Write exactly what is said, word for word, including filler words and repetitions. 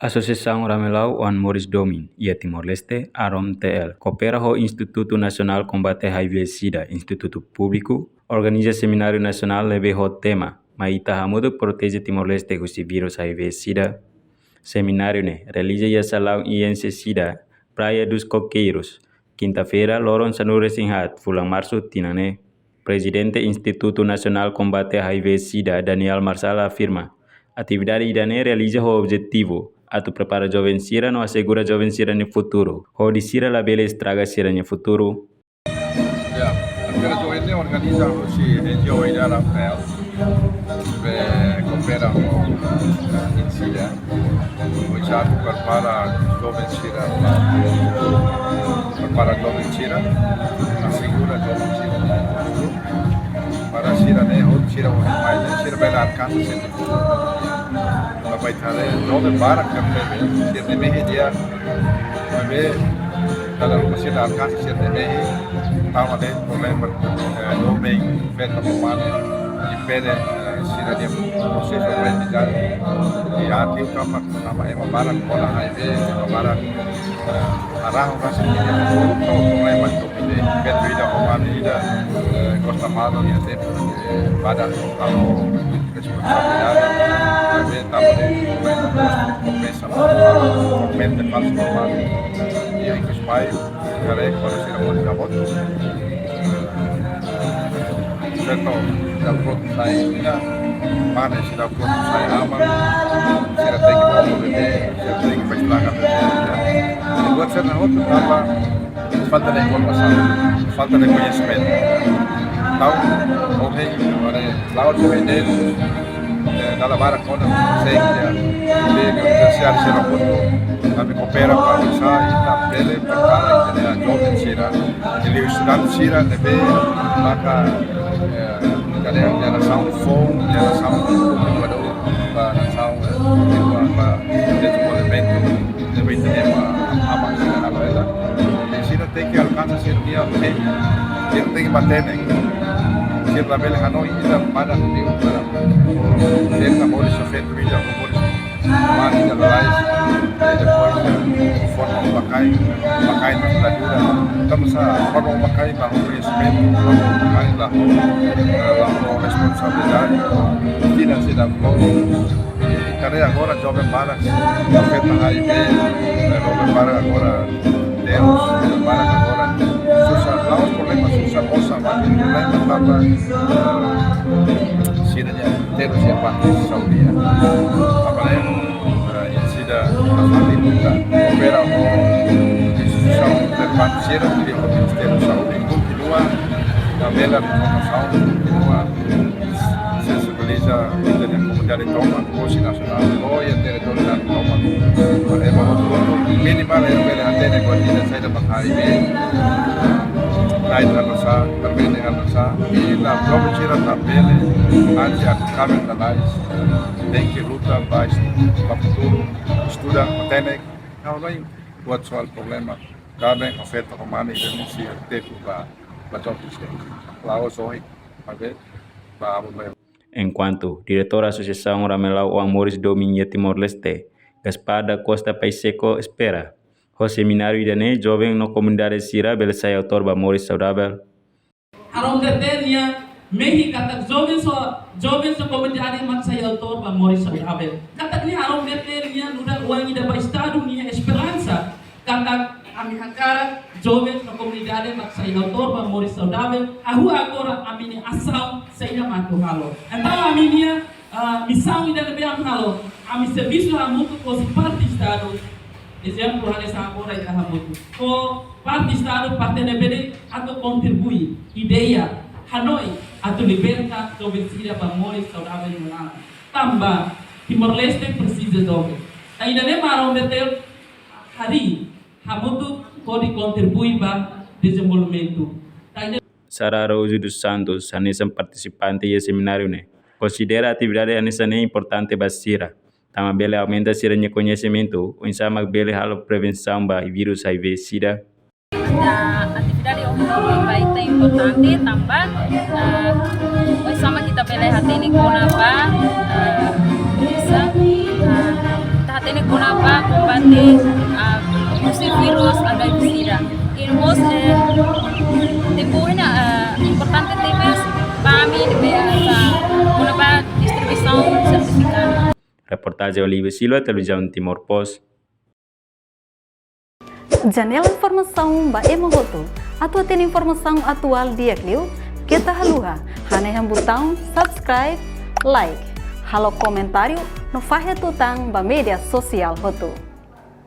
Asosiasaun Ramelau oan Moris Domin iha Timor-Leste, AROMTL, koopera ho Institutu Nasionál Kombate HIV SIDA, Institutu Públiku, organiza semináriu nasionál ne'ebé ho tema Mai ita hamutuk proteje Timor-Leste husi vírus HIV SIDA. Semináriu ne'e realiza iha salaun I N C SIDA, Praia dos Coqueiros, kinta-feira, loron sanulu-resin-haat, fulan Marsu, tinan ne'e. Prezidente Institutu Nasionál Kombate HIV SIDA, Daniel Marçal, afirma, atividade ida-ne'e realiza ho objetivu atu prepara joven sira no asegura joven sira-nia futuru, hodi sira labele estraga sira-nia futuru. Ya, atividade ne'e organiza husi N G O ida Ramelau, be koopera ho, eh, I N C SIDA. Oinsá atu prepara joven sira, prepara joven sira, asegura joven sira. Para sira-ne'e, hodi sira ohin mai ne'e, sira bele alkansa sira. Ba ita haree, joven barak ne'ebé, sira-nia mehi di'ak, ne'ebé, dala ruma sira alkansa sira-nia mehi, tanba problema, eh, joven, feto, mane, impede, eh, sira-nia prosesu aprendizagem. I ati utama, utama ema barak kona HIV, ema barak, eh, arahun rasik nia problema joven, feto ida, mane ida, eh, gosta malu, nia tenke, eh, bele tau responsabilidade, tanba problema, komesa, komesa falsu, iha ikus pai, haree kuandu sira mós ita-boot. Feto, sira prontu sai ida, mane sira prontu sai aman, sira tenke bele bebé, sira tenke bele estraga bebé. Buat sira-ne'e hotu tanba falta de informasaun, falta de koñesimentu. Entaun, ohin, agora, la'ós ohin de'it, eh, dala barak ona, sei, eh, de universidade sira hotu, ami koopera para oinsá ita bele prepara ita-nia joven sira, ita-nia estudante sira, ne'ebé maka, eh, ita-nia jerasaun foun, jerasaun kontinuadór, ba nasaun, eh, ba, ba dezenvolvimentu, ne'ebé ita-nia ema, aman sira halo hela. Sira tenke alkansa sira-nia mehi, sira tenke matenek. Sira labele hanoin ida badak liu para. Sira labele feto ida, labele mane ida lalais. I depois, eh, forma ba kaer, ba kaer na ditadura. Entaun, sa forma ba kaer la ho koñesimentu, forma ba kaer la ho, eh, la ho responsabilidade. Tidak, tidak. Haree agora joven barak afeta HIV, eh, joven barak agora terus, joven barak agora susar, la'ós problema susar, osan, mas problema tanba, eh, sira-nia terus iha parte saúde. Apalagi, eh, sira, koopera ho instituisaun relevante sira, iha Ministériu Saúde, kontinua, ita bele informasaun, kontinua sensibiliza ita-nia komunidade tomak, husi nasionál, iha territóriu tomak. Para ema hotu-hotu, minimal ema bele hatene kuandu ita saida ba HIV, ita halo sá, prevene halo sá, i la provoka sira atu bele, antes atu kaben lalais, tenke luta ba, ba futuru, estuda, matenek, hanoin buat soal problema, kaben afeta ho mane, i depois sira tetu ba, ba topi sira. La'ós ohin, oke? Ba, ba, Enkuantu Diretór Asosiasaun Ramelau oan Moris Domin iha Timor-Leste, Gaspar da Costa Pacheco, espera, ho semináriu ida-ne'e joven no komunidade sira bele sai autór ba moris saudavel. AROMTL nia mehi katak joven no, joven no komunidade mak sai autór ba moris saudavel. Katak ne'e AROMTL nia nu'udar oan ida ba Estadu nia esperansa. Katak ami hakarak joven no komunidade mak sai autór ba moris saudavel, hahú agora ami-nia asaun saida mak atu halo. Entaun ami-nia, ah, misaun ida ne'ebé ami halo, ami servisu hamutuk ho parte Estadu. Ezemplu, hanesan agora ita hamutuk ho parte Estadu, parte ne'ebé de'it atu kontribui ideia, hanoin, atu liberta joven sira ba moris saudavel no aman. Tanba Timor-Leste presiza joven. Entaun ida-ne'e mak AROMTL harii hamutuk hodi kontribui ba dezenvolvimentu. Entaun ida- Sara Araújo dos Santos, hanesan partisipante iha semináriu ne'e, konsidera atividade hanesan ne'e importante ba sira, tanba bele aumenta sira-nia koñesimentu oinsá mak bele halo prevensaun ba vírus HIV SIDA. Ita atividade ohin ba ita importante tanba, eh, oinsá mak ita bele hatene kona-ba, eh, bisa, eh, ita hatene kona-ba Ah, husi virus H I V sida. I mós, eh, tempu ida, eh, importante tebes ba ami ne'ebé, ah, kona-ba distribuisaun sertifikadu. Reportajen Olívio Silva, Televizaun Timor Post. Janela informasaun ba ema hotu. Atu hatene informasaun atuál di'ak liu, keta haluha hanehan butaun subscribe, like, halo komentáriu no fahe tutan ba média sosiál hotu.